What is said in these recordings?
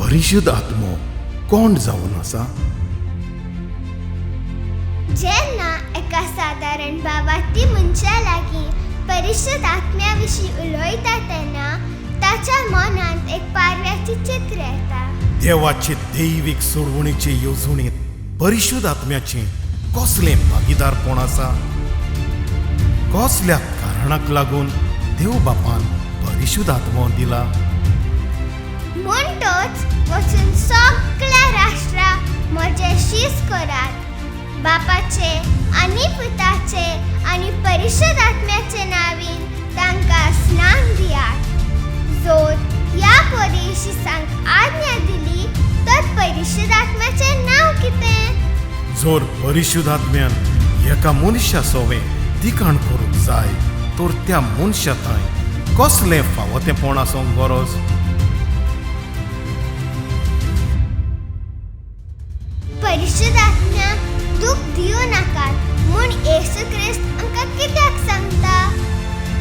परिशुद्ध आत्मो कोण जावन आसा? जेन्ना एका सादारण बाबाती मनशा लागीं परिशुद्ध आत्म्या विशीं उलयता तेन्ना ताच्या मनांत एक पारव्याचें चित्र येता. देवाचे दैवीक सोडवणीचे येवजणेंत परिशुद्ध आत्म्याचें कसलें भागीदारपण आसा? कसल्या कारणाक लागून देव बापान परिशुद्ध आत्मो दिला? म्हणटोच वचून सगळ्या राष्ट्राक म्हजे शीस करात, बापाचे आनी पुताचे आनी परिशुद्ध आत्म्याचे नांवान तांकां स्नान दियात. जोर ह्या परी शिसांक आज्ञा दिली तर परिशुद्ध आत्म्याचें नांव कितें? जोर परिशुद्ध आत्म्यान एका मनशा सोवें दिकाण करूंक जाय तर त्या मनशा थंय कसलें फावो तेंपण आसूंक गरज? परिशुद्ध आत्म्याक दूख दिवं नाकात म्हूण येसू क्रिस्त आमकां कित्याक सांगता?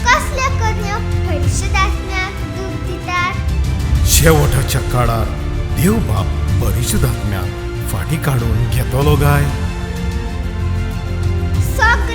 कसल्या करण्यो परिशुद्ध आत्म्याक दूख दितात? शेवटाच्या काळार देव बाप परिशुद्ध आत्म्याक फाटीं काडून घेतलो गाय? सगळ्या